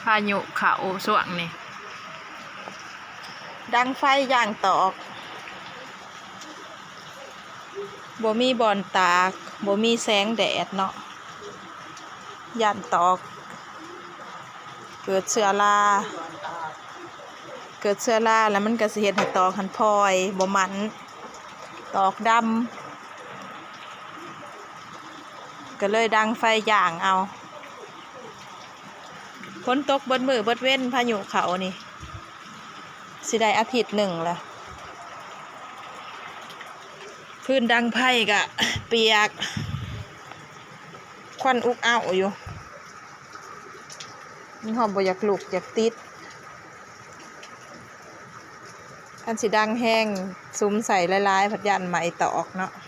ພາຍຸເຂົ້າຊ່ວງນີ້ ດັງໄຟຢ່າງຕອກ ບໍ່ມີບ່ອນຕາກ ບໍ່ມີແສງແດດເນາະ ຢ້ານຕອກເກີດເຊື້ອລາ ເກີດເຊື້ອລາແລ້ວມັນກໍຊິເຮັດໃຫ້ຕອກຫັ້ນພອຍບໍ່ໝັ້ນ ຕອກດຳ ກໍເລີຍດັງໄຟຢ່າງເອົາ. ຝົນຕົກເບິດມື້ເບິດເວັນ ພາຍຸເຂົ້ານີ້ ຊິໄດ້ອາທິດໜຶ່ງແລ້ວ ພື້ນດັງໄຟກະປຽກ ຄວັນອຸກເອົ້າຢູ່ ມັນຮອດບໍ່ຢາກລຸກຢາກຕິດ ຄັນຊິດັງແຮງ ສຸມໃສ່ຫຼາຍໆ ພັດຢ້ານໄໝ້ຕອກເນາະ.